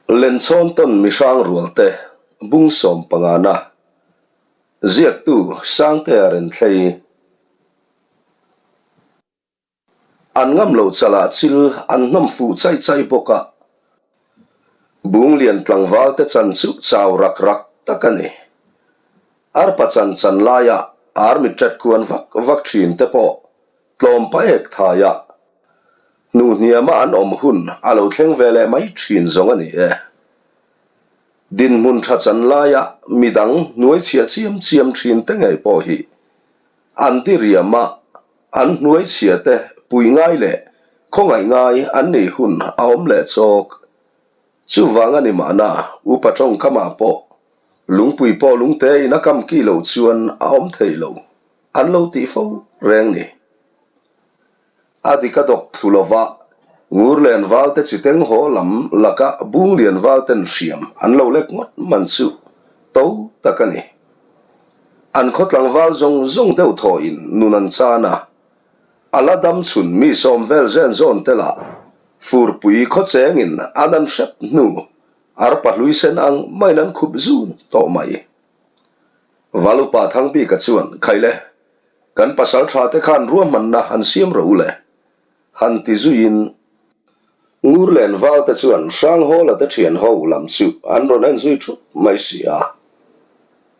Lenchhawn tawn mihrang rualte bung sawm pangana ziaktu Sangtea Renthlei an ngam lo chalah chil an hnawm fuh chai chai bawk a, Bunglian tlangval te chan chu chau rak rak tak a ni. Arpa chan chan laia army tat kuan vak vak thin te pawh tlawm paek thaia hnuhniama an awm hun a lo thleng ve leh mai thin zawng a ni e. Dinhmun tha chan laia midang hnuai chhia chiam chiam thin te ngei pawh hi an diriama an hnuai chhia te pui ngai leh khawngaih ngai an nih hun a awm leh chawk. Chuvang a ni mahna upa tawngkamah pawh lungpui pawh lungte in a kam ki loh chuan a awm thei lo. An lo tih fo reng ni. A dik a dawk thlu lova, Ngurlen valte chiteng haw lam laka Bunglian valten hriam an lo lek ngawt man chu to tak a ni. An khaw tlangval zawng zawng deuh thawhin nun an chan a, a la dam chhun mi sawm vel zen zawn te lah furpui khaw chengin an an hrep hnu arpa hlui sen ang maiin an khup zun tawh mai. Valupa Thangbika chuan, Khaile, kan pasal tha te khan ruahmanna han siam rawh u le, han ti zuiin Ngurlen Val te chuan Hranghawla te thian ho lam chu an rawn en zui thup mai si a.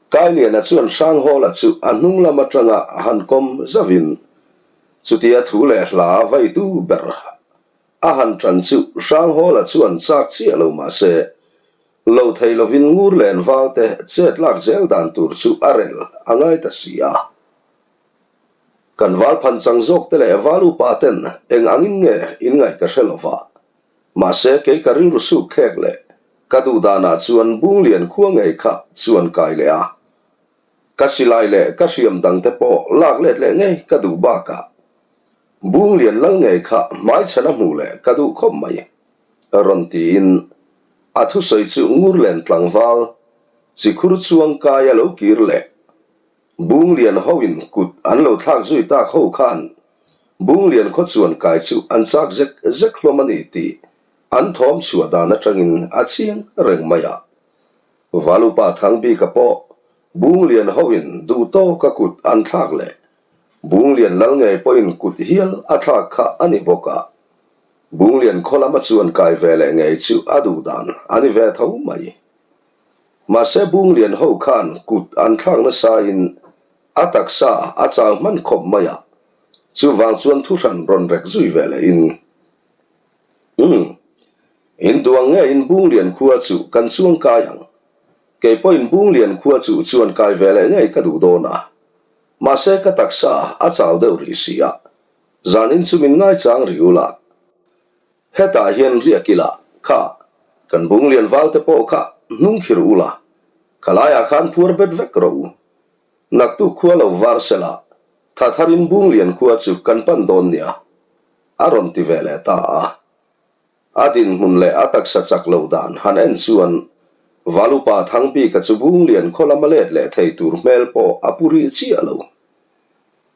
Kailiana chuan Hranghawla chu a hnung lam atanga han kawm zauhin chutia thu leh hla veitu ber a han tan chu Hranghawla chuan chak chiah lo mah se Lo thei lovin ngur len valte chet lak zel dan tur chu a rel a ngai ta si a. Kan val phan chang zawk te leh val upa ten eng angin nge in ngaih ka hre lova. Mahse kei ka rilru suk thlek leh ka duh danah chuan Bunglian khua ngei kha chuan kai leh a. Ka silai leh ka hriam dang te pawh lak let leh ngei ka duh bakah Bunglian lal ngei kha hmaichhan a hmuh leh ka duh khawp mai. Rawn tiin a thusawi chu Ngurlen tlangval chikhur chuang kai a lo kir leh Bunglian hoin kut an lo thlak zui tak ho khan Bunglian khaw chuan kai chu an chak zek zek hlawm a ni tih an thawm chhuah dan atangin a chiang reng mai a. Valupa Thangbika pawh Bunglian hoin duh tawka kut an thlak leh Bunglian lal ngei pawhin kut hial a thlak kha a ni bawk a. Bunglian khaw lama chuan kai ve leh ngei chu a duh dan a ni ve tho mai. Mahse Bunglian ho khan kut an thlak nasain a taksa a chang hman khawp mai a, chuvang chuan thuhran rawn rek zui ve lehin, Umm, in duang nge in Bunglian khua chu kan chuang kai ang. Kei pawhin Bunglian khua chu chuan kai ve leh ngei ka duh dawn a. Mahse ka taksa a chau deuh rih si a, Zanin chu min ngaichang rih ula, hetah hian riak ila, kha, kan bung lian val te pawh kha hnung khir ula, ka laiah khan phuar bet vek rawh u. Naktuk khua lo var sela, tha tharin bung lian khua chu kan pan dawn nia, a rawn ti ve leh ta a. A dinhmun leh a taksa chak lo dan han en chuan Valupa Thangbika chu bung lian khaw lama let leh thei tur hmel pawh a pu rih chiah lo.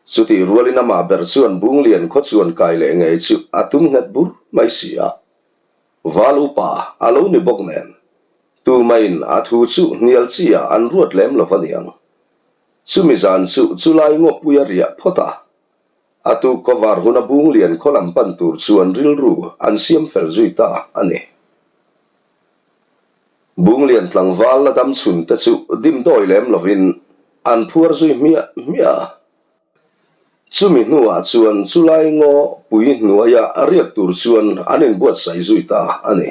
Chutih rualin amah ber chuan Bunglian khaw chuan kai leh ngei chu a tum nghet bur mai si a. Val upa a lo ni bawk nen, tumahin a thu chu hnial chi ah an ruat lem lo va niang. Chumi zan chu chulai ngawpui a riah phawt a, a tuk kawvar huna Bunglian khaw lam pan tur chuan rilru an siam fel zui ta a ni. Bunglian tlangval la dam chhun te chu dimdawi lem lovin an phuar zui hmiah hmiah a. Chumi hnuah chuan chulai ngaw pui hnuaia riak tur chuan an inbuatsaih zui ta a ni.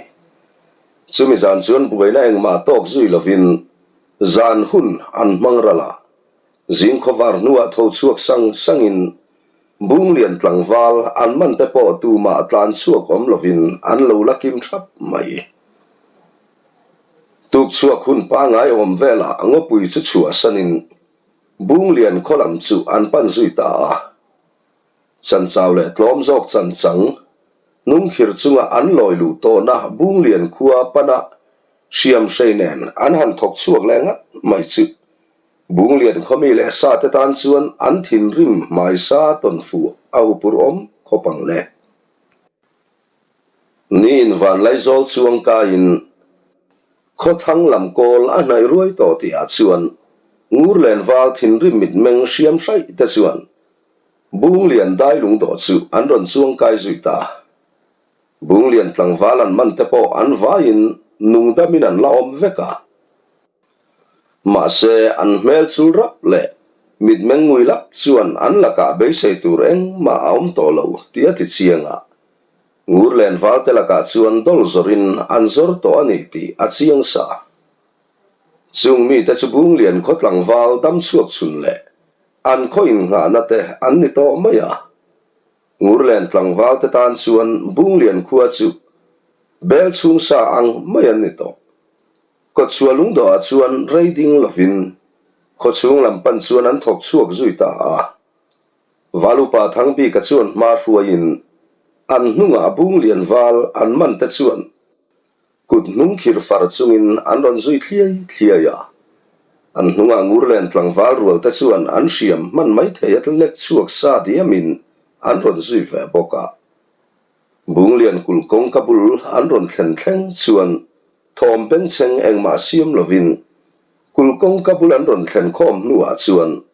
Chumi zan chuan buaina engmah tawk zui lovin zan hun an hmang ral a. Zing khawvar hnuah tho chhuak sang sangin Bunglian tlangval an man te pawh tumah tlan chhuak awm lovin an lo la kim thap mai. Tuk chhuak hun pangai awm velah ngawpui chu chhuahsanin Bunglian khaw lam chu an pan zui ta a. Chanchau leh tlawm zawk chanchang hnungkhir chunga an lawi luh tawhna Bunglian khua pana hriamhrei nen an han thawk chhuak leh ngat mai chu Bunglian khawmi leh sa te tan chuan an thinrim hmaisa tawn fuh a hupur awm khawp ang le. Niin Vanlaizawl chuang kaiin. Khawthlang lam kawl a hnaih ruai tawh tihah chuan Ngurlen val thinrim mitmeng hriam hraih te chuan Bunglian dai lungdawh chu an rawn chuang kai zui ta. Bunglian tlangval an man te pawh an vaiin nungdamin an la awm vek a. Mahse an hmel chul rap leh mitmeng ngui lap chuan an lakah beisei tur engmah a awm tawh lo tih a ti chiang a. Ngurlen valte lakah chuan dawl zawrin an zawr tawh a ni tih a chiang sa. Chung mite chu Bunglian khaw tlangval dam chhuak chhun leh an khaw innghahna te an ni tawh mai a. Ngurlen tlangval te tan chuan Bunglian khua chu bel chhung sa ang mai an ni tawh. Kawtchhuah lungdawhah chuan rei ding lovin khaw chhung lam pan chuan an thawk chhuak zui ta a. Valupa Thangbika chuan hma hruaiin an hnungah Bunglian val an man te chuan kut hnung khir far chungin an rawn zui thliai thliai a. An hnungah Ngurlen tlangval rual te chuan an hriam hman mai thei a lek chhuak sa diamin an rawn zui ve bawk a. Bunglian kulh kawngka bul an rawn thlen thleng chuan thawm bengchheng engmah siam lovin kulh kawngka bul an rawn thlen khawm hnuah chuan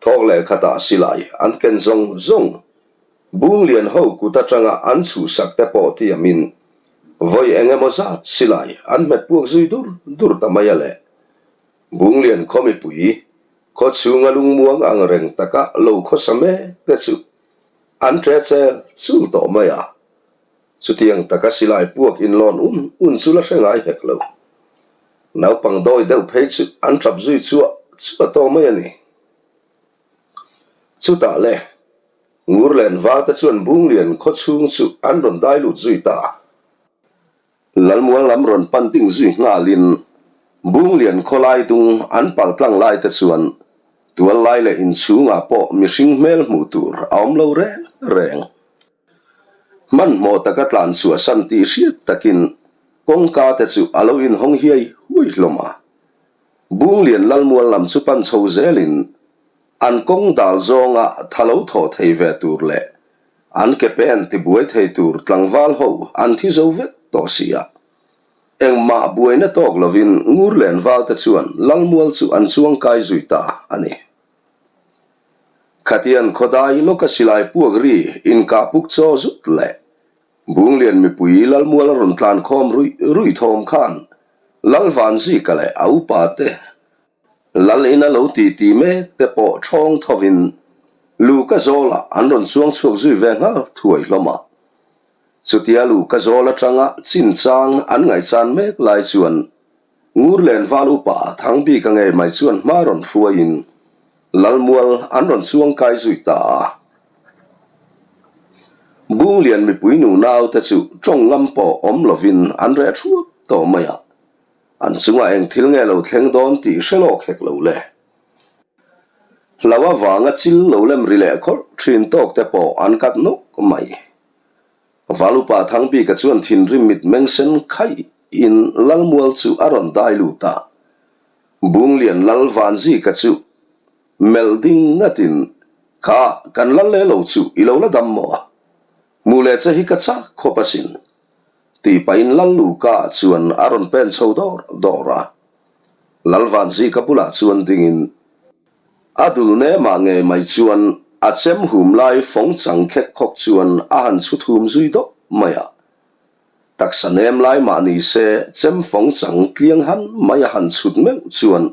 Thawk leh khatah silai an ken zawng zawng. Bunglian ho kut atanga an chhuhsak te pawh tiamin vawi eng emaw zat silai an hmet puak zui dur dur ta mai a le. Bunglian khaw mipui, khaw chhunga lungmuang ang reng taka lo khawsa mek te chu an ṭe chel chul tawh mai a. Chutiang taka silai puak inlawn un un chu la hre ngai hek lo. Naupang dawi deuh phei chu an ṭap zui chuah chuah tawh mai a ni. Chutah le, Ngurlen Valte chuan Bunglian khaw chhung chu an rawn dai lut zui ta a. Lalmual lam rawn pan ding zui nghalin Bunglian khawlai dung an pal tlang lai te chuan tual lai leh inchhungah pawh mihring hmel hmuh tur a awm lo reng reng. Hmanhmawh taka tlan chhuah san tih hriat takin kawngka te chu a lo inhawng hiai huai hlawm a. Bunglian Lalmual lam chu pan chho zelin an kawng dal zawnga tha lo thawh thei ve tur leh an ke pen tibuai thei tur tlangval ho an thi zo vek tawh si a. Engmah buaina tawk lovin Ngurlen valte chuan Lalmual chu an chuang kai zui ta a ni. Khatian khawdai lawka silai puak ri inkah puk chaw zut leh Bunglian mipui Lalmual a rawn tlan khawm ruih ruih thawm khan Lalvanzika leh a upa te Lal ina lo ti ti mek te pawh ṭhawng thovin Luka zawlah an rawn chuang chhuak zui ve nghal thuai hlawm a. Chutia Luka zawl aṭanga chinchang an ngaihchan mek lai chuan Ngurlen val upa Thangbika ngei mai chuan hma rawn hruaiin Lalmual an rawn chuang kai zui ta a. Bunglian mipui nu naute chu tawng ngam pawh awm lovin an reh thuap tawh mai a, an chungah eng thil nge lo thleng dawn tih hre lawk hek lo le. Hlo avanga chil lo lem ri leh khawlh thin tawk te pawh an kat nawk mai. Valupa Thangbika chuan thinrim mitmeng sen khaih in Lalmual chu a rawn dai lut a. Bunglian Lal Vanzika chu melh ding ngat in, Kha, kan lal leh lo chu i lo la dam maw? Hmuh leh che hi ka chak khawp asin. Tih pahin Lal Luka chuan a rawn pen chho dawr dawr a. Lal Vanzika bulah chuan ding in, A dul nemah ngei mai chuan a chem hum lai fawng chang khek khawk chuan a han chhu thum zui dawp mai a. Taksa nem lai mah ni se chem fawng chang tliang han mai a han chhut meuh chuan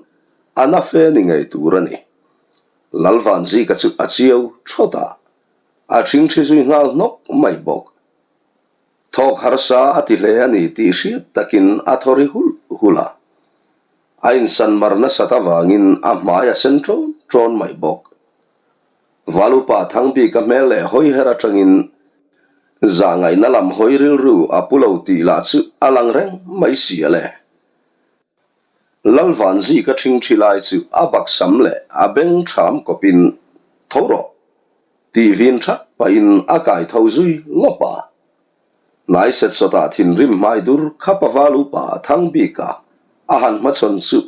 a na fe ni ngei tur a ni. Lalvanzika chu a chiau thawt a, a ṭhingṭhi zui nghal hnawk mai bawk. Thawk harsa a ti hle a ni tih hriat takin a thaw ri hulh hulh a. A insan mar nasat avangin a hmai a sen ṭawn ṭawn mai bawk. Valupa Thangbika hmel leh hawiher aṭangin zahngaihna lam hawi rilru a pu lo tih lah chu a lang reng mai si a le. Lalvanzika ṭhingṭhi lai chu a baksam leh a beng ṭham kawpin, Tho rawh! Tih vin ṭhat pahin a kai tho zui lawp a. Hnai set sawtah thinrim hmai dur khap a val upa Thangbika a han hmachhawn chu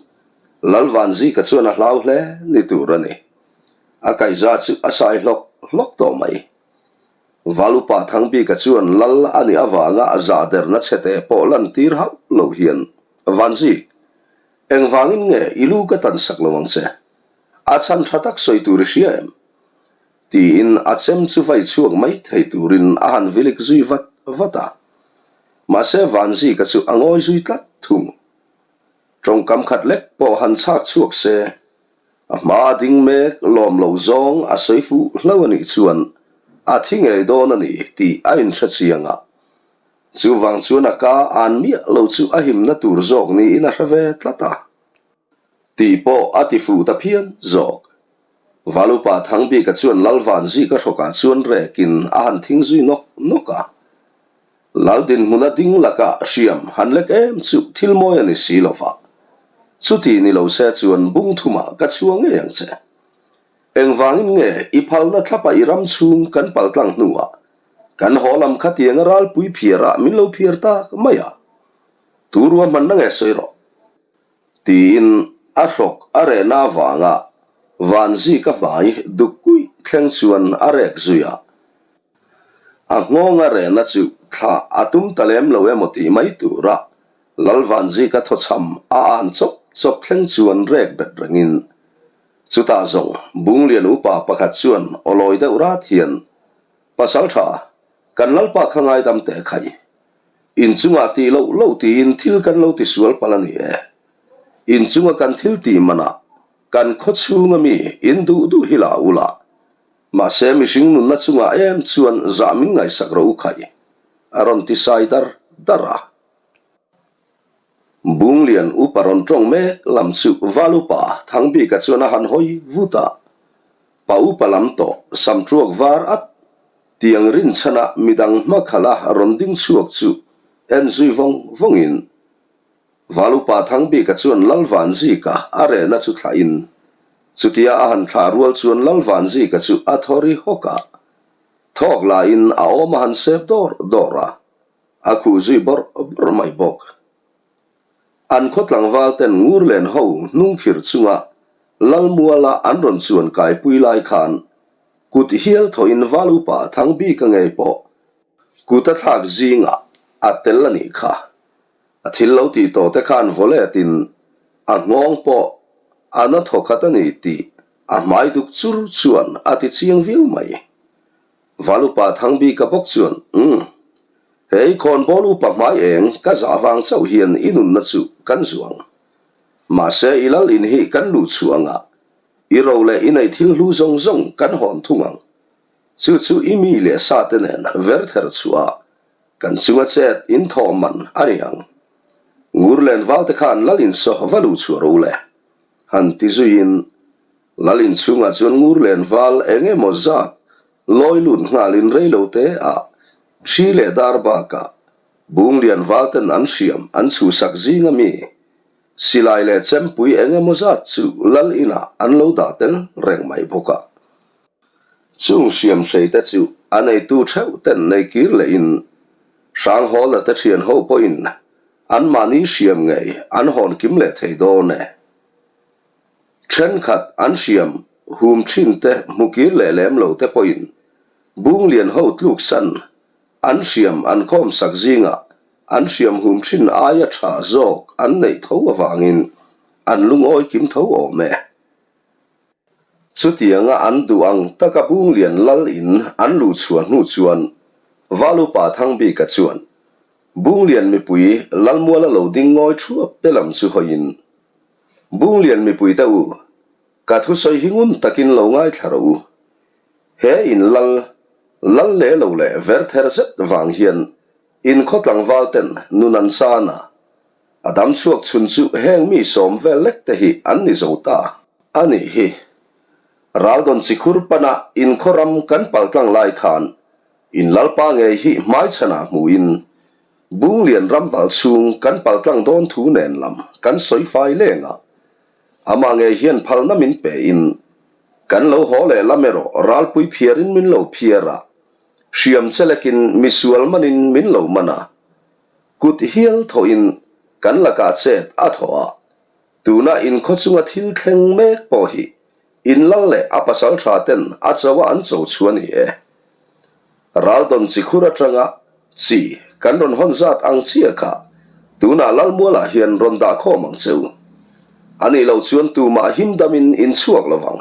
Lalvanzika chuan a hlau hle ni tur a ni. A kaihza chu a sai hlawk hlawk tawh mai. Val upa Thangbika chuan Lal a nih avanga zahderna chhete pawh lantir hauh lo hian. Vanzik, engvangin nge i lu ka tan sak lo ang che? A chhan tha tak sawi tur i hria em? Tiin a chem chu vai chhuak mai thei turin a han vilik zui vat vat a. Mahse Vanzika chu a ngawi zui tlat thung. Tawngkam khat lek pawh han chhak chhuak se, a hma a ding mek lawm lo zawng a sawi fuh hlo a nih chuan a thi ngei dawn a ni tih a inhre chiang a. Chuvang chuan a ka an miah lo chu a himna tur zawk niin a hre ve tlat a. Tih pawh a ti fuh ta phian zawk. Valupa Thangbika chuan Lalvanzika hrawkah chuan rekin a han thing zui nawk nawk a. Lal dinhmuna ding lakah hriam han lek em chu thil mawi a ni si lo va. Chuti ni lo se chuan bung thumah ka chhuah ngei ang che. Engvangin nge i phalna thlapa i ram chhung kan paltlang hnuah kan haw lam khatianga ralpui phiarah min lo phiar tak mai a? Tu ruahmanna nge sawi rawh? Tiin a hrawk a rehna avanga Vanzika hmai duk kuih thleng chuan a rek zui a. A nghawng a rehna chu thlah a tum ta lem lo emaw tih mai tura Lalvanzika thawchham a an chawp chawp thleng chuan rek bet rengin chutah zawng Bunglian upa pakhat chuan awlawi deuh rat hian Pasaltha, kan Lalpa kha ngaidam teh khai. Inchungah tih loh loh tiin thil kan lo tisual palh a ni e. Inchunga kan thil tih manah kan khaw chhunga mi in duh duh hi la u la. Mahse mihring nunna chungah em chuan zah min ngaihsak rawh u khai, a rawn ti sai dar dar a. Bunglian upa rawn tawng mek lam chu Val upa Thangbika chuan a han hawi vut a. Pa upa lam tawh samṭuak var at Tiang rinchhana midang hmakhala rawn ding chhuak chu en zui vawng vawngin Valupa Thangbika chuan Lalvanzika a rehna chu thlahin chutia a han thlah rual chuan Lalvanzika chu a thaw ri hawk a, thawk lahin a awm a han sep dawr dawr a, a khuh zui bawrh bawrh mai bawk. An khaw tlangval ten Ngurlen ho hnungkhir chunga Lalmuala an rawn chuan kaipui lai khan kut hial thawhin val upa Thangbika ngei pawh kut a thlak zingah a tel a nih kha. A thil lo tih tawh te khan vawletin a nghawng pawh a na thaw khat a ni tih a hmai duk chur chuan a ti chiang viau mai. Val upa Thangbika bawk chuan, Umm. Hei khawnbawl upa hmai eng ka zah vang chauh hian i nunna chu kan zuang. Mahse i lal in hi kan luh chhuah anga i ro leh i neih thil hlu zawng zawng kan hawn thung ang. Chu chu i mi leh sa te nen ver ther chhuah a kan chunga chet in thawh man a ni ang. Ngur len val te khan lal in saw va luh chhuah ro le. Han ti zuiin Lal inchhungah chuan ngur len val eng emaw zat lawi lut nghalin reilo te ah ṭhi leh dar bakah bung lian val ten an hriam an chhuhsak zing a mi silai leh chempui eng emaw zat chu lal inah an lo dah tel reng mai bawk a. Chung hriam hrei te chu a neitu theuh ten nei kir lehin Hranghawla te thian ho pawhin anmahni hriam ngei an hawn kim leh thei dawn e. Thenkhat an hriam hum thin te hmu kir leh lem lo te pawhin Bunglian ho tluksan an hriam an khawmsak zingah an hriam hum thin aia tha zawk an neih tho avangin an lungawi kim tho awm e. Chutianga an duh ang taka Bunglian lal in an luh chhuah hnu chuan Valupa Thangbika chuan Bunglian mipui Lalmuala lo ding ngawi thuap te lam chu hawiin Bunglian mipuite u, ka thusawi hi ngun takin lo ngaithla rawh u. He in lal, lal leh lo leh ver ther zet vang hian in khaw tlangval ten nun an chan a, a dam chhuak chhun chu heng mi sawm vel lek te hi an ni zo ta a nih hi. Raldawn chikhur pana in khaw ram kan paltlang lai khan in lalpa ngei hi hmaichhanah hmuin Bunglian ramval chhung kan paltlang dawn thu nen lam kan sawi fai leng a, amah ngei hian phalna min pe in kan lo haw leh lam erawh ralpui phiarin min lo phiar a, hriam chelekin misual manin min lo man a, kut hial thawhin kan lakah chet a thawh a, tuna inkhaw chunga thil thleng mek pawh hi In lal leh a pasal tha ten a cho a an cho chu a ni e. Raldawn chi khur atanga chi kan rawn hawn zat ang chiah kha. Tunah Lalmualah hian rawn dah khawm ang che u. A nih loh chuan tumah him damin in chhuak lo vang.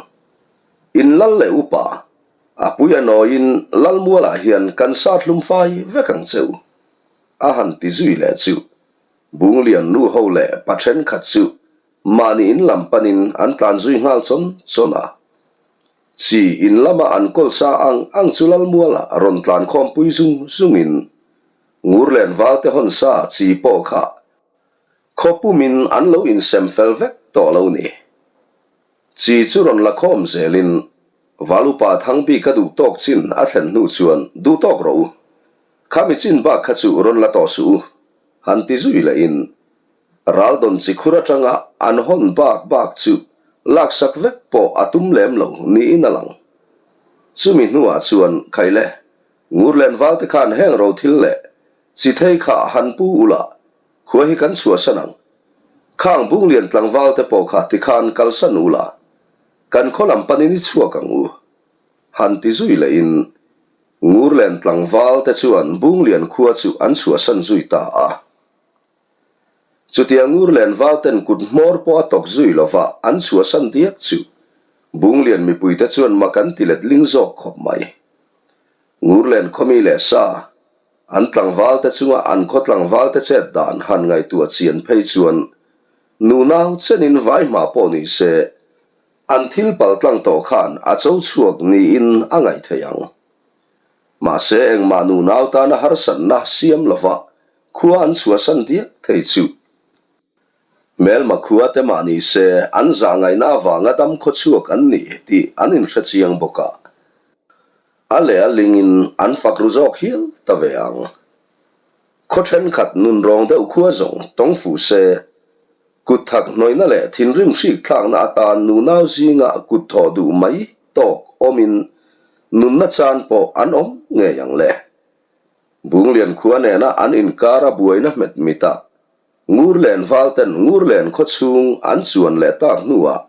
In lal leh upa, a pui a nawiin Lalmualah hian kan sat hlum fai vek ang che u. A han ti zui leh chu. Bunglian nu ho leh pa thenkhat chu mahni in lam panin an tlan zui nghal chawn chawn a. Chi in lama an kawl sa ang ang chu Lalmualah rawn tlan khawmpui zung zungin Ngurlen valte hawn sa chi pawh kha khaw pumin an lo insem fel vek tawh lo ni. Chi chu rawn la khawm zelin Val upa Thangbika duh tawk chin a thlen hnu chuan duh tawk rawh u. Khami chin bak kha chu rawn la tawh suh u, han ti zui lehin Raldawn chi khur atanga an hawn bak bak chu laksak vek pawh a tum lem lo niin a lang. Chumi hnuah chuan Khaile Ngurlen valte khan heng ro thil leh chi thei kha han pu ula, khua hi kan chhuahsan ang. Khang Bunglian tlangval te pawh kha tikhan kalsan ula, kan khaw lam panin i chhuak ang u. Han ti zui lehin Ngurlen tlangval te chuan Bunglian khua chu an chhuahsan zui ta a. Chutia Ngurlen valten kut hmawr pawh a tawk zui lova an chhuahsan diak chu Bunglian mipuite chuan mak an ti letling zawk khawp mai. Ngurlen khawmi leh sa, an tlangvalte chunga an khaw tlangvalte chet dan han ngaihtuah chian phei chuan nunau chenin vai hma pawh ni se an thil pal tlang tawh khan a cho chhuak niin a ngaih theih ang. Mahse engmah nunau tana harsatna siam lova khua an chhuahsan diak thei chu. Hmelma khua te mah ni se an zah ngaihna avanga dam khaw chhuak an ni tih an inhre chiang bawk a. A leh a lingin an fak ru zawk hial ta ve ang. Khaw thenkhat nunrawng deuh khua zawng tawng fuh se, kut thak hnawihna leh thinrim hrik thlakna atan nunau zinga kut thawh duh mai tawk awmin nunna chan pawh an awm ngei ang le. Bunglian khua nena an inkara buaina hmet mitah Ngurlen valten Ngurlen khaw chhung an chuan leh tak hnuah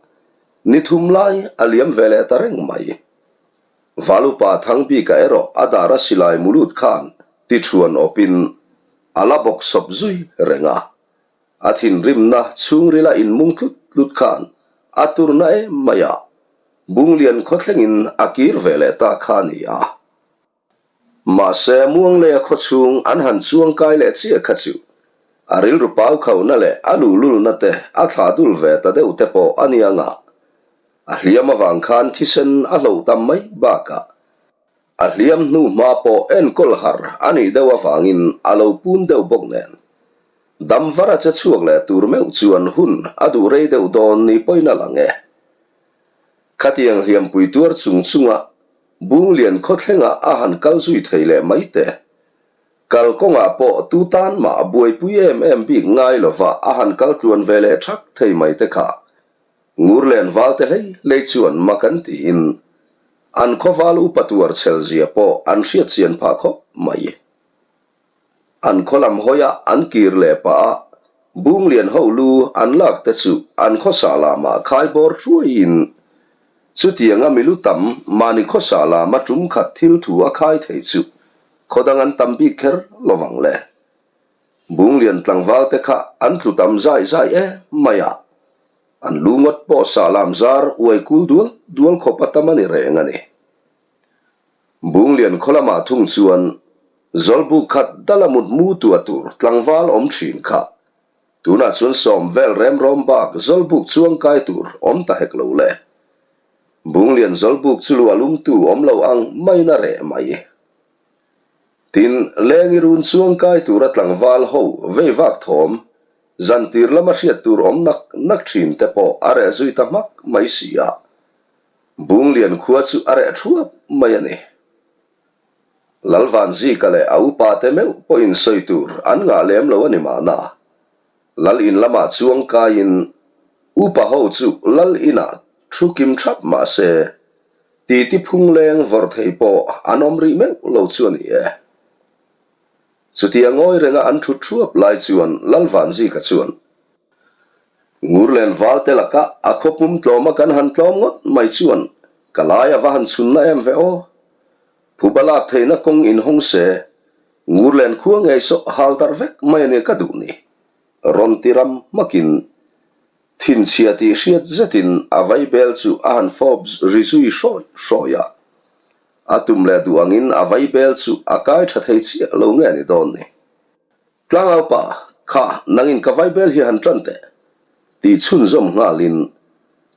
ni thum lai a liam ve leh ta reng mai. Valupa Thangbika erawh a dar a silai mulut khan ti thuan awpin a la bawk sawp zui reng a. A thinrimna chhungrila inmung tlut tlut khan a turna em mai a, Bunglian khaw thlengin a kir ve leh ta kha a ni a. Mahse, Muangleia khaw chhung an han chuang kai leh chiah kha chu a rilru pau khohna leh a luhlulna te a thlah dul ve ta deuh te pawh a nia ngah. A hliam avang khan thisen a hloh tam mai bakah a hliam hnu hma pawh enkawl har a nih deuh avangin a lo pun deuh bawk nen. Dam var a che chhuak leh tur meuh chuan hun a duh rei deuh dawn ni pawhin a lang e. Khatiang hliampui tuar chung chunga Bunglian khawthlenga a han kal zui thei leh mai te. Kal kawngah pawh tu tan mah a buaipui em em bik ngai lova a han kal tluan ve leh thak thei mai te kha. Ngurlen valte hlei hlei chuan mak an tiin an khawval upa tuar chhel zia pawh an hriat chian phah khawp mai. An khaw lam hawi a an kir leh pah a, Bunglian ho lu an lak te chu an khawsa lamah khai bawr thuaiin chutianga milu tam mahni khawsa lama tum khat thil thu a khai thei chu khaw dang an tam bik kher lovang le. Bunglian tlangval te kha an tlu tam zai zai em mai a, an lu ngawt pawh sah lam zar uai kul dual dual khawp a tam a ni reng a ni. Bunglian khaw lamah thung chuan Zawlbuk khat dala mut mu tua tur tlangval awm thin kha. Tunah chuan sawm vel remrawm bak Zawlbuk chuang kai tur awm ta hek lo le. Bunglian Zawlbuk chu luah lungtu awm lo ang maiin a reh mai. Tin, Lengi run chuang kai tura tlangval ho vei vak thawm, zantir lama hriat tur awm nak nak thin te pawh a reh zui ta hmak mai si a. Bunglian khua chu a reh thuap mai a ni. Lalvanzika leh a upate meuh pawhin sawi tur an ngah lem lo a ni mahna. Lal in lamah chuang kaiin upa ho chu lal inah thu kim thap mah se, titi phung leng vawrh thei pawh an awm rih meuh lo chu a ni e. Chutia ngawi renga an thut thuap lai chuan Lalvanzika chuan, Ngurlen valte laka a khawpum tlawma kan han tlawm ngawt mai chuan ka lai a va han chhunna em ve aw. Phuba lak theihna kawng inhawng se, Ngurlen khua ngei sawh hal darh vek mai a nia ka duh ni. Rawn ti ram hmakin thinchhia tih hriat zetin a vaibel chu a han fawp ri zui hrawih hrawih a. A tum leh duh angin a vaibel chu a kai tha thei chiah lo nge ni dawn ni. Tlangaupa, kha nangin ka vaibel hi han tan teh, tih chhunzawm nghalin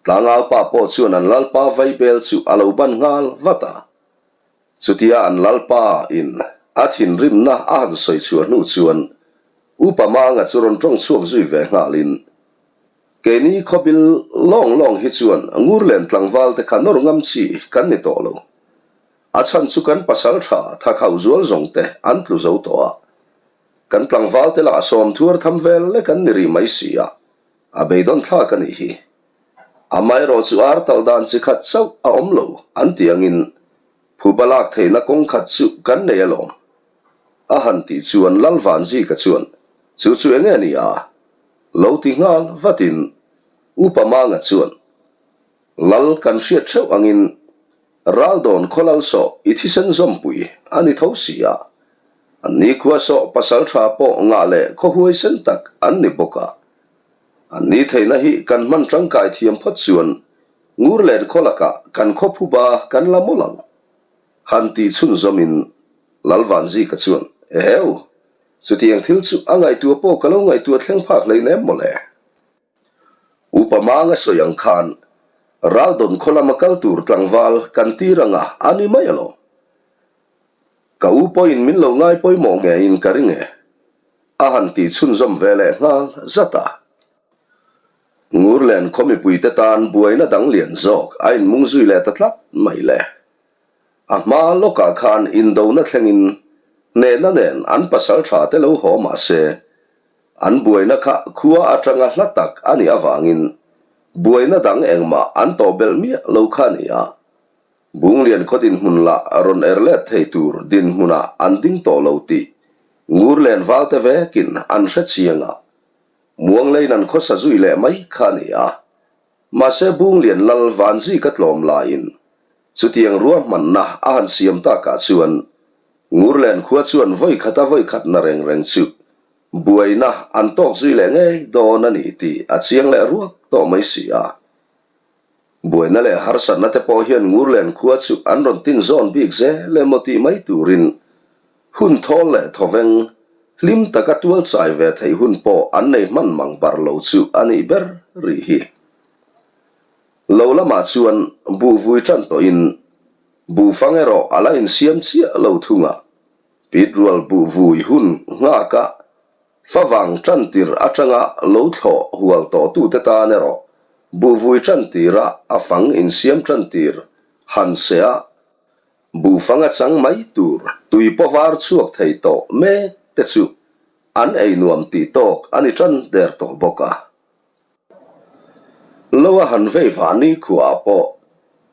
Tlangaupa pawh chuan an lalpa vaibel chu a lo ban nghal vat a. Chutia an lalpa in a thinrimna a han sawi chhuah hnu chuan Upa Manga chu rawn tawng chhuak zui ve nghalin, Keini khawbil lawng lawng hi chuan Ngurlen tlangval te kha nawr ngam chi kan ni tawh lo. A chhan chu kan pasal tha thakhauh zual zawng te an tlu zo tawh a. Kan tlangval te lah sawmthuar tham vel lek an ni rih mai si a, a beidawn thlak a nih hi. Amaherawh chu ar talh dan chi khat chauh a awm lo an ti angin phuba lak theihna kawng khat chu kan nei alawm. A han tih chuan Lal Vanzika chuan chu chu enge a ni a? Lo ti nghal vatin Upa Manga chuan Lal kan hriat theuh angin Raldawn khaw lal sawh i thisen zawmpui a ni tho si a, an nikhua sawh pasal tha pawh ngah leh khaw huaisen tak an ni bawk a. An ni theihna hi kan hman tangkai thiam phawt chuan Ngurlen khaw lakah kan khaw phuba kan la mawlh ang. Han tih chhunzawmin Lalvanzika chuan, Eheu! Chutiang thil chu a ngaihtuah pawh ka lo ngaihtuah thleng phak hleinem mawle. Upa Manga sawi ang khan Raldawn khaw lama kal tur tlangval kan tir anga a ni mai alawm. Ka u pawhin min lo ngai pawimawh ngeiin ka ring e. A han tih chhunzawm ve leh nghal zat a. Ngurlen khaw mipuite tan buaina dang lian zawk a inmung zui leh ta tlat mai le. A hma lawkah khan indona thlengin hnehna nen an pasal tha te lo haw mah se, An buaina kha khua atanga hla tak a nih avangin buaina dang engmah an tawh belh miah lo kha a ni a. Bunglian khaw dinhmun lah rawn er let thei tur dinhmunah an ding tawh lo tih Ngurlen valte vekin an hre chiang a. Muangleiin an khawsa zui leh mai kha a ni a. Mahse Bunglian lal Vanzika tlawm laiin chutiang ruahmanna a han siam takah chuan Ngurlen khua chuan vawi khata vawi khatna reng reng chu buaina an tawk zui leh ngei dawn a ni tih a chiang leh ruak tawh mai si a. Buaina leh harsatna te pawh hian Ngurlen khua chu an rawn tin zawn bik zel emaw tih mai turin hun thawl leh thawveng hlim taka tual chai ve theih hun pawh an nei hman mang bar lo chu a nih ber rih hi. Lo lamah chuan buh vui tan tawhin Buhfang erawh a la insiam chiah lo thung a, Pitrual buh vui hun nghaka favang tantir atanga lo thlawh hual tawhtute tan erawh buh vui tantira a fang insiam tantir han se a, buhfang a chang mai tur tui pawh var chhuak thei tawh mek te chu an ei nuam tih tawk a ni tan der tawh bawk a. Lo a han vei vah ni khuaah pawh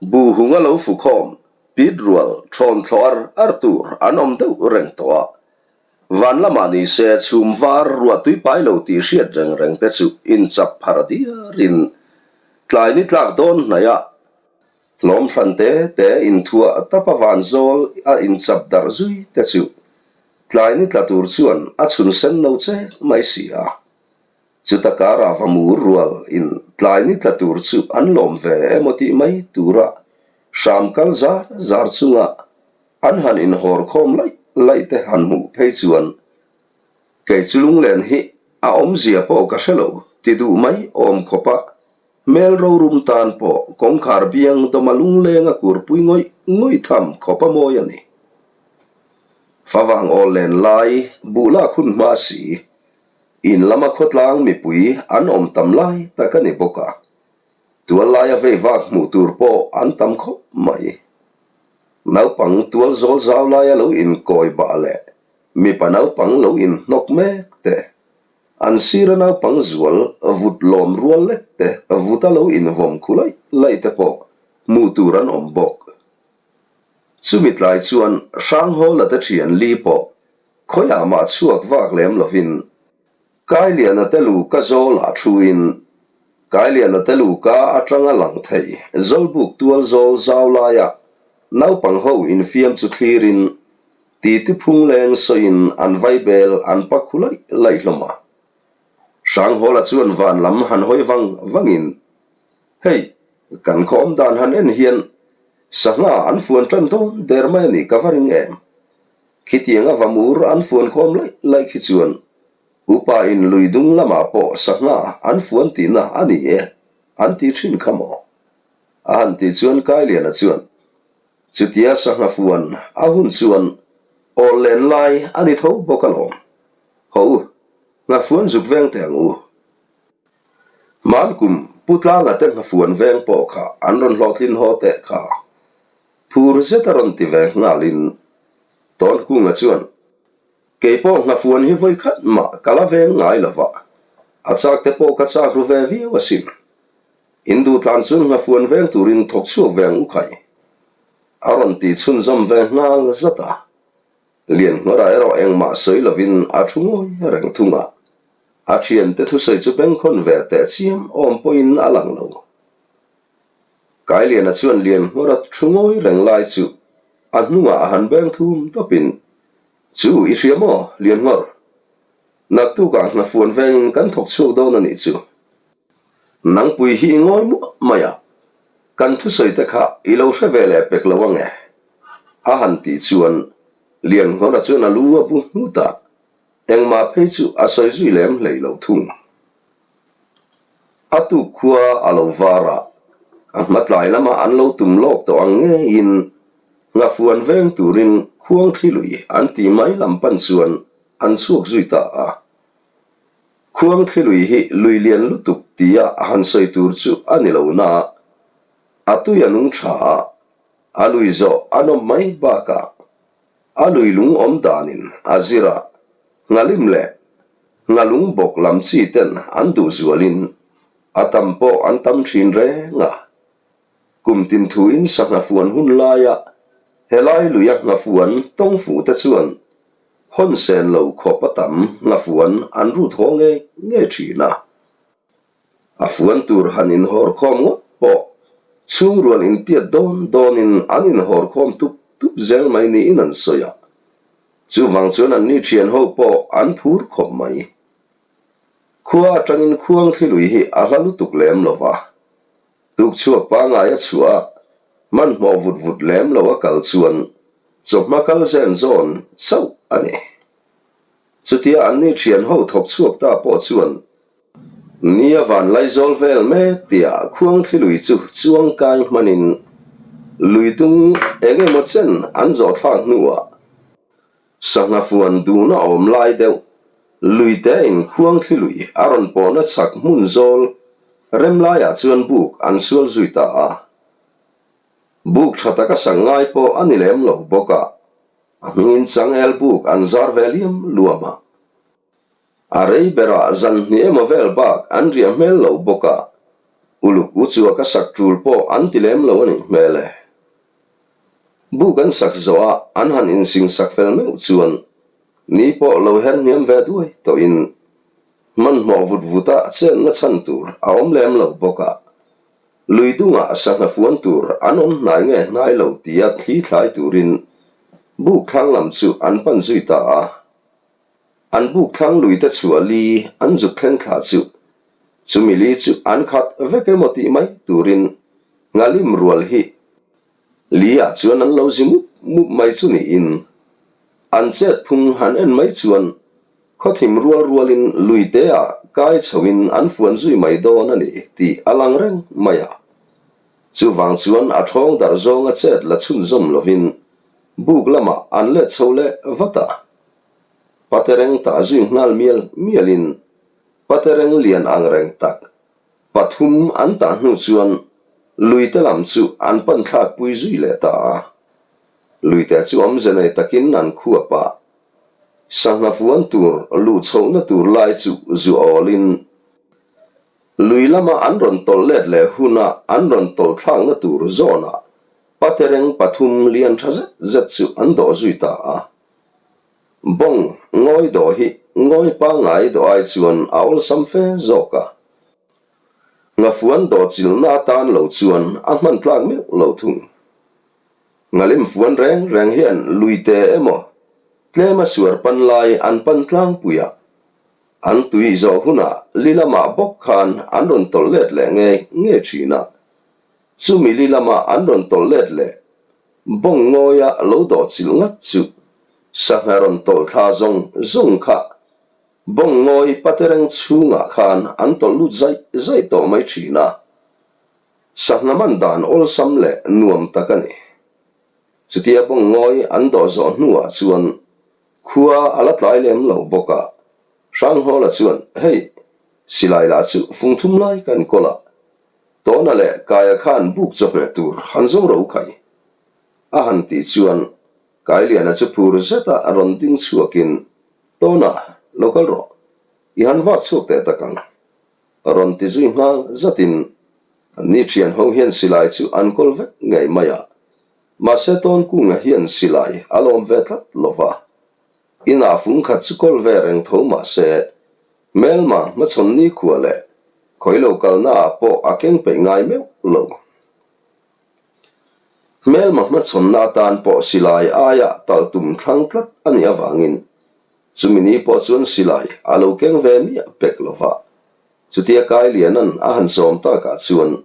buhung a lo fu khawm, pit rual thawn thlawh ar ar tur an awm deuh reng tawh a. Van lamah ni se chhum var ruah tui pai lo tih hriat reng reng te chu inchap phar diarin tlai ni tlak dawn hnaihah hlawm hran te te inthuah tapa van zawl a inchap darh zui te chu tlai ni tla tur chuan a chhun sen no chek mai si a. Chuta karah va mur rual in tlai ni tla tur chu an lawm ve emaw tih mai tura hram kal zar zar chunga an han inhawr khawm laih laih te han hmuh phei chuan kei chu lunglen hi a awmzia pawh ka hre lo ti duh mai awm khawpa hmel rorum tan pawh kawngkhar biang dawma lunglenga kurpui ngawih ngawih tham khawpa mawi a ni. Favang awl len lai buh lak hun hma si. In lama khawtlang mipui an awm tam lai tak a ni bawk a, tual laia vei vak hmuh tur pawh an tam khawp mai. Naupang tual zawl zau laia lo inkawi bah leh mipa naupang lo inhnawk mek te, an sira naupang zual vut lawm rual lek te vuta lo invawm khu laih laih te pawh hmuh tur an awm bawk. Chumi tlai chuan Hranghawla te thian li pawh Khawiah mah chhuak vak lem lovin Kailiana te lu ka zawlah thuin Kailiana te lu ka atanga lang thei Zawlbuk tual zawl zau laia naupang ho infiam chu thlirin titi phung leng sawiin an vaibel an pa khu laih laih hlawm a. Hranghawla chuan van lam han hawi vang vangin, Hei, kan khaw awm dan han en hian sangha an fuan tan dawn der mai a nih ka va ring em? Khitianga vamur an fuan khawm laih laih khi chuan upa in lui dung lamah pawh sangha an fuan tihna a ni e an ti thin kha maw? A han tih chuan Kailiana chuan, Chutia sangha fuan a hun chuan awl len lai a ni tho bawk alawm. Haw u, nghafuan zuk veng teh ang u. Hman kum Pu Tlanga te nghafuan veng pawh kha an rawn hlawhtlin haw teh kha. Phur zet a rawn ti ve nghalin Tawnkunga chuan, Kei pawh nghafuan hi vawi khat mah ka la veng ngai lo va, a chak te pawh ka chak ru ve viau asin. In duhtlan chuan nghafuan veng turin thawk chhuak ve ang u khai. A rawn ti chhunzawm ve nghal zat a. Lianhmara erawh engmah sawi lovin a thu ngawi reng thung a, a thiante thusawi chu bengkhawn ve teh chiam awm pawhin a lang lo. Kailiana chuan Lianhmara thu ngawi reng lai chu a hnungah a han beng thum tawpin, Chu i hria maw, Lianhmar? Naktukah hnafuan vengin kan thawk chhuak dawn a nih chu. Nangpui hi i ngawi muah mai a, kan thusawi te kha i lo hre ve leh pek lo ang e. A han tih chuan Lianhnawra chuan a lu a bu nghut a, engmah phei chu a sawi zui lem hlei lo thung. A tuk khua a lo var a, a hmatlai lama an lo tum lawk tawh ang ngeiin Nghafuan veng turin Khuangthli lui an tih mai lam pan chuan an chhuak zui ta a. Khuangthli lui hi lui lian lutuk tia a han sawi tur chu a ni lo na, a tui a nung tha a, A lui zawh a nawm mai bakah a lui lung awm danin a zir a, nghalim leh nghalung bawk lam chi ten an duh zualin a tam pawh an tam thin reng a. Kum tin thuin sangha fuan hun laia helai luia nghafuan tawng fuh te chuan hawn sen lo khawp a tam nghafuan an rut haw ngei ngei thin a. A fuan tur han inhawr khawm ngawt pawh chhungrual intiat dawn dawnin an inhawr khawm tup tup zel mai niin an sawi a, chuvang chuan anni thian ho pawh an phur khawp mai. Khua atangin khuangthli lui hi a hla lutuk lem lo va, tukchhuak pangngai a chhuah a, hmanhmawh vut vut lem lo a kal chuan chawhma kal zen zawn chauh a ni. Chutia anni thian ho thawk chhuak ta pawh chuan Nia van laizawl vel mek tia Khuangthli lui chu chuangkai hmanin lui dung eng emaw chen an zawh thlak hnuah sangha fuan duhna awm lai deuh lui tein Khuangthli lui a rawn pawhna chhak hmun zawl rem laiah chuan buk an sual zui ta a. Buk tha taka sang ngai pawh a ni lem lo bawk a, a hmingin changel buk an zar ve liam luam a. A rei berah zan hnih emaw vel bak an riah hmel lo bawk a, uluk u chu a ka sak tul pawh an ti lem lo a nih hmel e. Buk an sak zawh a an han insing sak fel meuh chuan ni pawh lo her hniam ve duai tawhin hmanhmawh vut vut a chenna chhan tur a awm lem lo bawk a, lui dungah sangha fuan tur an awm hnai nge hnai lo tia thli thlai turin buk thlang lam chu an pan zui ta a. An buk thlang lui te chhuah li an zuk thleng thla chu chumi li chu an khat vek emaw tih mai turin Nghalim rual hi li ah chuan an lo zi mup mup mai chu niin an chet phung han en mai chuan khawthim rual rualin lui te ah kai chhoin an fuan zui mai dawn a ni tih a lang reng mai a. Chuvang chuan a thawng darh zawnga chet la chhunzawm lovin buk lamah an let chho leh vat a. Patereng tah zui nghal mial mialin Patereng lian ang reng tak pathum an tah hnu chuan luite lam chu an pan thlak pui zui leh ta a. Luite chu awmze nei takin an khuap a, sangha fuan tur luh chhohna tur lai chu zu awlin lui lama an rawn tawlh let leh huna an rawn tawlh thlakna tur zawnah Patereng pathum lian tha zet zet chu an dawh zui ta a. Bawng ngawi dawh hi ngawi pangngai dawh ai chuan a awlsam fe zawk a. Ngafuan dawh chilhna atan lo chuan a hman tlak meuh lo thung. Ngalim fuan reng reng hian luite emaw tlema suar pan lai an pan tlangpui a. An tui zawh hunah li lamah bawk khan an rawn tawlh let leh ngei ngei thin a. Chumi li lama an rawn tawlh let leh bawng ngawia lo dawh chilh ngat chu sangha rawn tawlh thla zawng zawng kha bawng ngawi patereng chhungah khan an tawlh lut zaih zaih tawh mai thin a. Sangha man dan awlsam leh nuam tak a ni. Chutia bawng ngawi an dawh zawh hnuah chuan Khua a la tlai lem lo bawk a, Hranghawla chuan, Hei, silai lah chu fung thum lai kan kawl a, Tawna leh Kaia khan buk chawhmeh tur han zo ro khai. A han tih chuan Kailiana chu phur zeta rawn ding chhuakin, Tawna, lo kal rawh, i han vak chhuak teh tak ang. Rawn ti zui nghal zatin, Anni thian ho hian silai chu an kawl vek ngei mai a, Mahse Tawnkunga hian silai a lawm ve tlat lo va, inah fung khat chu kawl ve reng tho mahse hmelma hmachhawn nikhua leh khawi lo kalnaah pawh a keng peih ngai meuh lo. Hmelma hmachhawnna atan pawh silai aia tal tum thlang tlat a nih avangin chumi ni pawh chuan silai a lo keng ve miah pek lo va, chutia Kailiana'n a han sawm takah chuan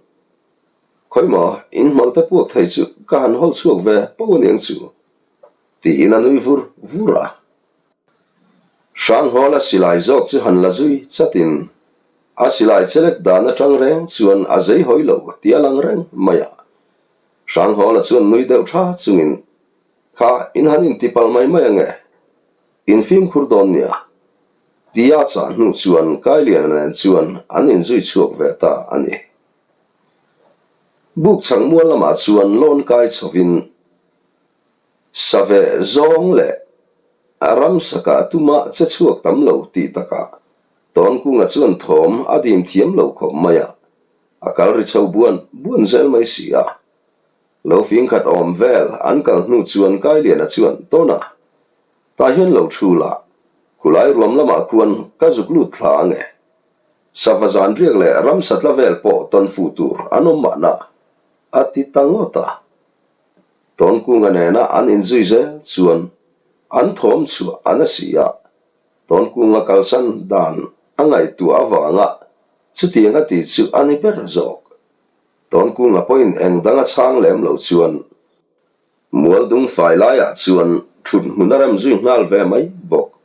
Khawimaw, in hmalte puak thei chu ka han hawl chhuak ve pawh a niang chu, tiin a nui vur vur a. Hranghawla silai zawk chu han la zui chatin a silai chelek dan atang reng chuan a zei hawi lo tih a lang reng mai a. Hranghawla chuan nui deuh tha chungin, Kha, in han intipalh mai mai ange, in fimkhur dawn nia, tia chah hnu chuan Kailiana nen chuan an inzui chhuak ve ta a ni. Buk chhak mual lamah chuan lawn kai chhovin save zawng leh ramsakah tuma che chhuak tam lo tih takah Tawnkunga chuan thawm a dim thiam lo khawp mai a, a kal ri chho buan buan zel mai si a. Lo fing khat awm vel an kal hnu chuan Kailiana chuan, Tawna, tah hian lo thu la, khulai ruam lamah khuan ka zuk lut thla ange. Sava zan riak leh ramsa tla vel pawh tawn fuh tur an awm mahna, a ti ta ngawt a. Tawnkunga nena an inzui zel chuan an thawm chhuah a na si a, Tawnkunga kalsan dan a ngaihtuah avanga chutiang a tih chu a ni ber zawk. Tawnkunga pawhin eng dang a chhang lem lo chuan Mualdung fai laiah chuan thut hmun a rem zui nghal ve mai bawk.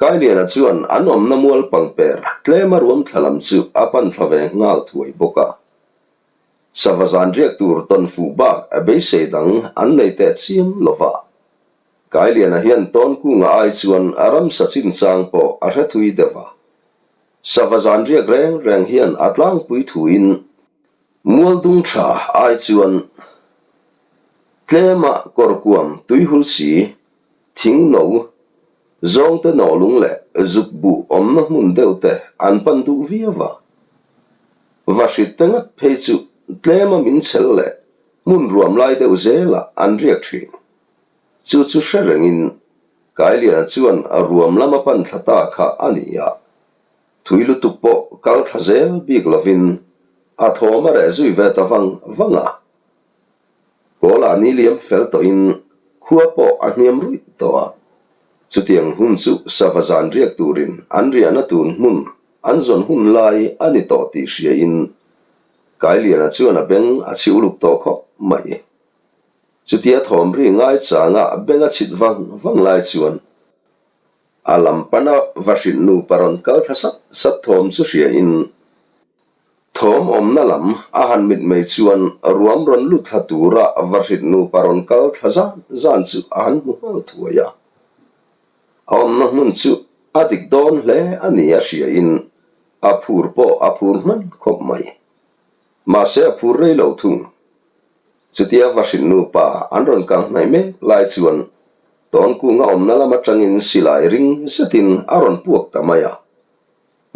Kailiana chuan an awmna mual pangper tlema ruam thla lam chu a pan thla ve nghal thuai bawk a. Sava zan riak tur tawn fuh bak a beisei dang an nei teh chiam lo va. Kailiana hian tawn kunga ai chuan a ramsa chinchang pawh a hre thui deuh a. Sava zan riak reng reng hian a tlangpui thuin Mualdung tha ai chuan tlema kawrkuam tuihul si Thing no, zawngte nawhlung leh zuk buh awmna hmun deuh te an pan duh viau a. Vahrit te ngat phei chu tlema min chhel leh hmun ruam lai deuh zelah an riak thin. Chu chu hre rengin Kailiana chuan ruam lama pan thla ta kha a ni a. Thui lutuk pawh kal thla zel bik lovin a thawm a reh zui ve ta vang vang a. Kawlah ni liam fel tawhin khua pawh a hniam ruih tawh a, chutiang hun chu sava zan riak turin an riahna tun hmun an zawn hun lai a ni tawh tih hriain Kailiana chuan a beng a chhi uluk tawh khawp mai. Chutia thawm ri ngaichanga beng a chhit vang vang lai chuan a lam pana va hrilh nupa rawn kal thla sat sat thawm chu hriain Thawm awmna lam a han mit mai chuan ruam rawn lut thla tura va hrit nupa rawn kal thla zan zan chu a han hmu nghal thuai a. A awmna hmun chu a dik dawn hle a ni a hriain a phur pawh a phur hman khawp mai. Mahse a phur rei lo thung. Chutia va hrit nupa an rawn kal hnaih mek lai chuan Tawnkunga awmna lam atangin silai ring zetin a rawn puak ta mai a.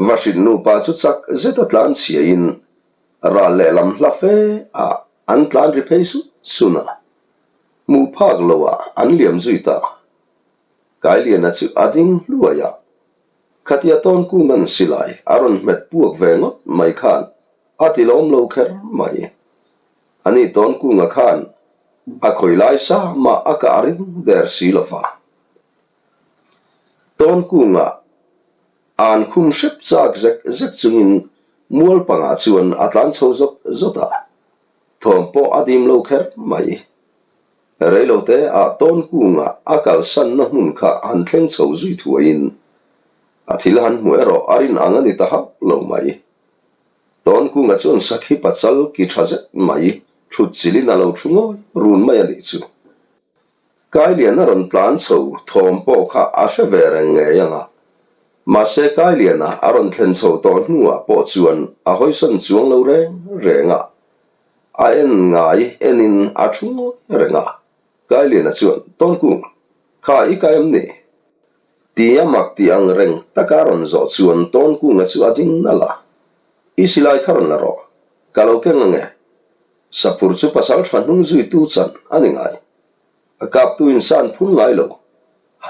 Va hrilh nupa chu chak zeta tlan chhiain ral lehlam hla fe ah an tlan ri phei sun sun a, hmuh phak lo ah an liam zui ta. Kailiana chu a ding hluai a, khatia Tawnkunga'n silai a rawn hmet puak ve ngawt mai khan a ti lawm lo kher mai. Ani Tawnkunga khan a khawi lai sa mah a kah ring der si lo va. Tawnkunga. An khum hrep chak zek zek chungin mual pangah chuan a tlan chho zawt zawt a, thawm pawh a dim lo kher mai. Reilote ah tawn kungah a kalsanna hmun kha han thleng chho zui thuaiin a thil han hmuh erawh a rin ang a ni ta hauh lo mai. Tawn kunga chuan sakhi pachal ki tha zet mai thut chilin a lo thu ngawi run mai a nih chu. Kailian a rawn tlan chho thawm pawh kha a hre ve reng ngei ang a. Mahse Kailiana a rawn thlen chho tawh hnuah pawh chuan a hawisawn chuang lo reng reng a. A en ngai enin a thu ngawi reng a. Kailiana chuan, Tawnkung, kha i ka em ni? Tia mak ti ang reng taka a rawn zawh chuan Tawnkunga chu a ding nalh a. I silai kha rawn la rawh. Ka lo keng ange. Saphur chu pasal tha hnung zuitu chan a ni ngai. A kaptu in san phun ngai lo,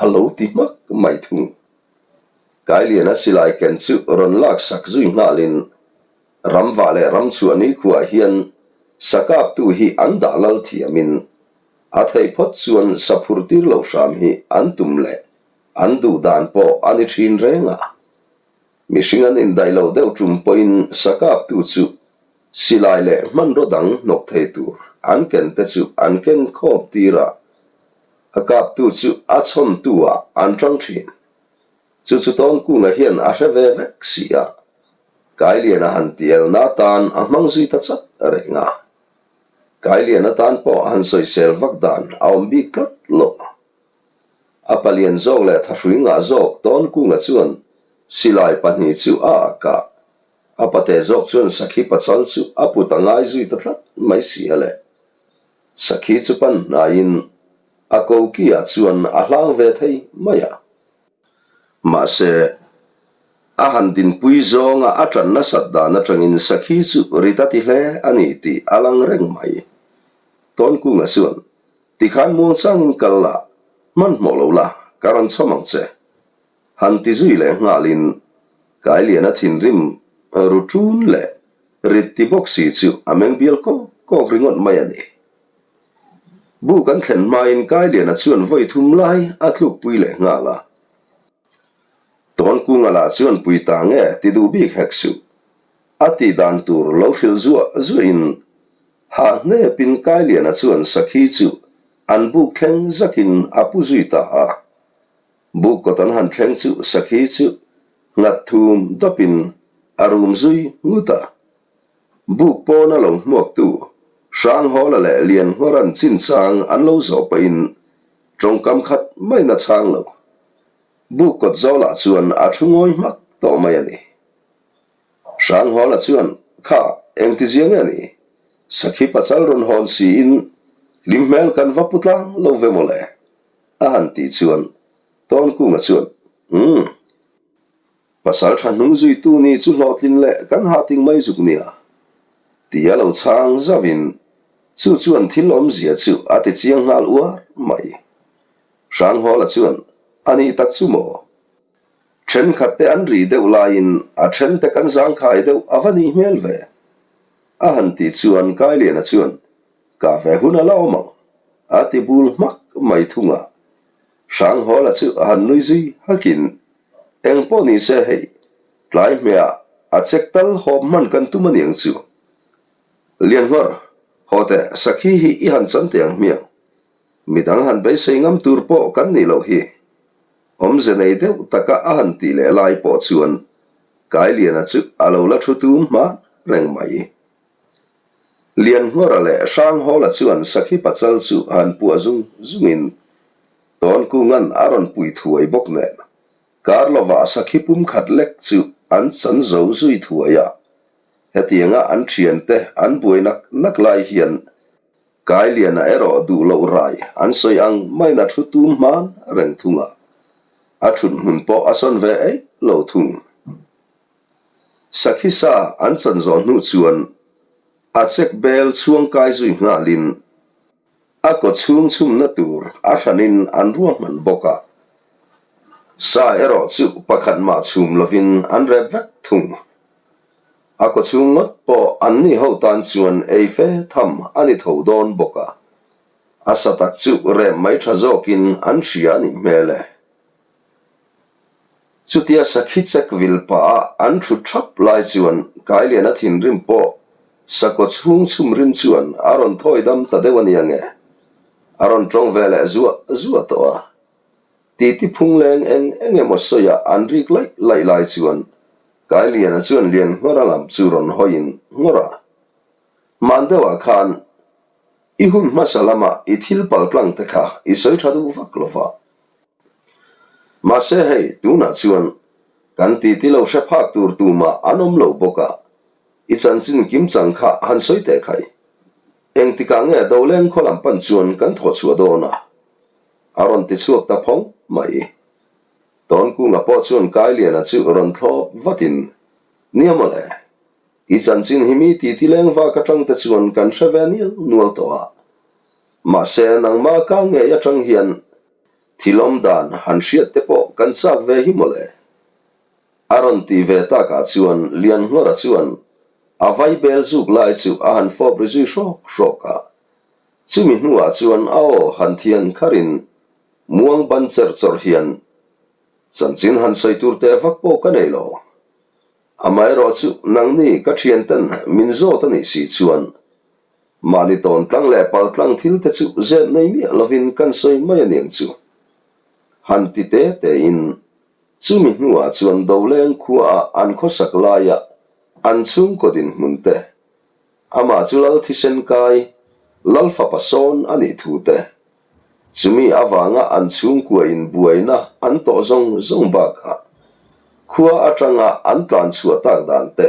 a lo ti hmak mai thung. Kailiana silai ken chu rawn lak sak zui nghalin ramva leh ramchhuah nikhuaah hian sakaptu hi an dah lal thiamin a theih phawt chuan saphur tir lo hram hi an tum leh an duh dan pawh a ni thin reng a. Mihring an indaih loh deuh tum pawhin sakaptu chu Silai leh hmanraw dang hnawk thei tur an ken te chu an ken khawp tir a, a kaptu chu a chhawntu ah an tang thin. Chu chu Tawnkunga hian a hre ve vek si a, Kailiana han tielna atan a hmang zui ta chat reng a. Kailiana tan pawh han sawisel vak dan a awm bik tlat lo. A palian zawk leh thahrui ngah zawk Tawnkunga chuan silai pahnih chu a ak a, A pate zawk chuan Sakhi pachal chu a put a ngai zui ta tlat mai si a le. Sakhi chu pan hnaiin a koki ah chuan a hlang ve thei mai a. Mahse, a han dinpui zawnga a ṭan nasat dan aṭangin Sakhi chu rit a ti hle a ni tih a lang reng mai. Tawnkunga chuan, Tikhan muangchangin kal la, hmanhmawh lo la, ka rawn chhawm ang che. Han ti zui leh nghalin Kailiana thinrim ru ṭun leh rit ti bawk si chu a meng bial kawk kawk ringawt mai a ni. Bu kan thlen hmain Kailiana chuan vawi thum lai a tlukpui leh nghal a. Tawnkunga lah chuan pui ta nge ti duh bik hek suh. A tih dan tur lo hrilh zuah zuahin hah hnepin Kailiana chuan sakhi chu an buk thleng zakin a pu zui ta a. Buk kawt an han thleng chu sakhi chu nghat thum dawpin a rum zui ngut a. Buk pawna lo hmuaktu Hranghawla leh Lianngawran chinchang an lo zawh pahin tawngkam khat maiin a chhang lo. Buk kawt zawlah chuan a thu ngawi hmak tawh mai a ni. Hranghawla chuan, Kha, engtizia nge ni? Sakhi pachal rawn hawn siin hlim hmel kan va pu tlang lo ve mawle. A han tih chuan Tawnkunga chuan, Umm. Pasal tha hnung zuitu ni chu hlawhtlin leh kan hah ting mai zuk nia. Ti a lo chhang zauhin chu chuan thil awmzia chu a ti chiang nghal uar mai. Hranghawla chuan, A nih tak chu maw? Thenkhat te an rih deuh laiin a then te kan zangkhai deuh a va nih hmel ve. A han tih chuan Kailiana chuan, Ka ve hun a la awm ang, a ti bul hmak mai thung a. Hranghawla chu a han nui zui hakin, Eng pawh ni se hei, tlai hmehah a chek tal hawp hman kan tum a niang chu. Lianhawr, haw teh, sakhi hi i han chan teh ang hmiang. Midang han beisei ngam tur pawh kan nih loh hi. Awmze nei deuh taka a han tih leh lai pawh chuan Kailiana chu a lo la thu tum hma reng mai. Lianhngawra leh Hranghawla chuan Sakhi Pachal chu han puah zung zungin Tawnkunga'n a rawn pui thuai bawk nen kar lovah Sakhi pum khat lek chu an chan zo zui thuai a. Hetianga an thiante an buai nak nak lai hian Kailiana erawh duh loh rai an sawi ang maiin a thu tum hman reng thung a, a thut hmun pawh a sawn ve eih lo thung. Sakhi sa an chan zawh hnu chuan a check bel chhuang kai zui nghalin a kaw chhung chhumna tur a hranin an ruahman bawk a. Sa erawh chu pakhat mah chhum lovin an rep vek thung. A kaw chhung ngawt pawh an ni ho tan chuan ei fe tham a ni tho dawn bawk a. A sa tak chu rem mai tha zawkin an hria a nih hmel e. Chutia sakhi chek vil pah a an thut thap lai chuan Kailiana thinrim pawh sakaw chhung chhum rim chuan a rawn thawi dam ta deuh a nia nge? A rawn tawng ve leh zuah zuah tawh a. Titi phung leng eng eng emaw sawiah an rik laih laih lai chuan Kailiana chuan Lianngawra lam chu rawn hawiin ngawr a. Hman deuhah khan i hun hmasa lama i thil paltlang te kha i sawi tha duh vak lo va. Mahse hei, tunah chuan kan titi lo hre phak tur tumah an awm lo bawk a, i chanchin kimchang kha han sawi teh khai. Engtikah nge Doleng khaw lam pan chuan kan thawh chhuah dawn a? A rawn ti chhuak ta phawng mai. Tawnkunga pawh chuan Kailiana chu rawn thlawp vatin, Nia mawle, i chanchin hi mi titi leng vak atang te chuan kan hre ve nial nual tawh a. Mahse, nangmah ka ngei atang hian thil awm dan han hriat te pawh kan chak ve hi mawle. A rawn tih ve takah chuan Lianngawra chuan a vai bel zuk lai chu a han fawp ri zui hrawk hrawk a. Chumi hnuah chuan a aw han thian kharin muang ban cher chawrh hian chanchin han sawi tur teh vak pawh ka nei lo. Amaherawh chu nangni ka thianten min zawt a nih si chuan Mahni tawn tlang leh pal tlang thil te chu zep nei miah lovin kan sawi mai a niang chu. Han ti te tein chumi hnuah chuan Doleng khuaah an khawsak laia an chhungkaw dinhmun te, amah chu Lal thisen kai, Lal fapa sawn a nih thu te, chumi avanga an chhungkua in buaina an tawh zawng zawng bakah khua atanga an tlan chhuah tak dan te,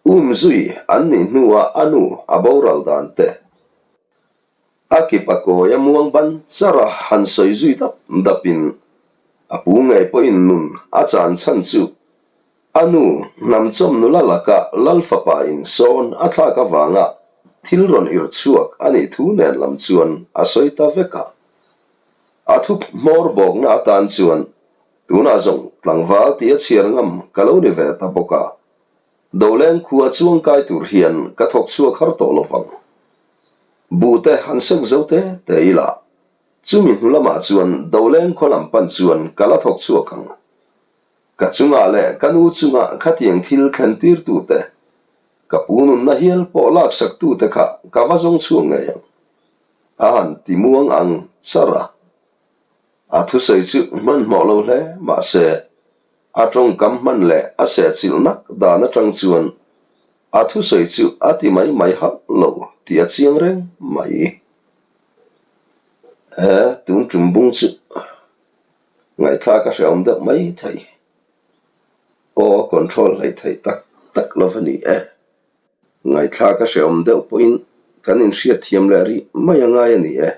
Um zui an nih hnuah a nu a boral dan te. A kip a kawi a muang ban char a han sawi zui dap dapin a pu ngei pawhin nun a chan chhan chu a nu hnamchawm nula laka Lal fapa in sawn a thlak avanga thil rawn irh chhuak a nih thu nen lam chuan a sawi ta vek a. A thu hmawr bawkna atan chuan tunah zawng tlangval tia chhiar ngam ka lo ni ve ta bawk a. Doleng khua chuangkai tur hian ka thawk chhuak har tawh lo vang. Buhte han seng zo te te ila, chumi hnu lamah chuan Doleng khaw lam pan chuan ka la thawk chhuak ang. Ka chungah leh ka nu chungah khatiang thil thlen tir tute, ka pu nunna hial pawh laksak tute kha ka va zawng chhuak ngei ang. A han ti muang ang char a. A thusawi chu hmanhmawh lo hle mahse, A tawngkam hman leh a sehchilh nak dan atang chuan a thusawi chu a ti mai mai hauh lo tih a chiang reng mai. He tun tum bung chu ngaihthlak a hrehawm deuh mai thei. Aw a control hlei theih tak tak lo va ni e. Ngaihthlak a hrehawm deuh pawhin kan inhriatthiam leh rih mai a ngai a ni e.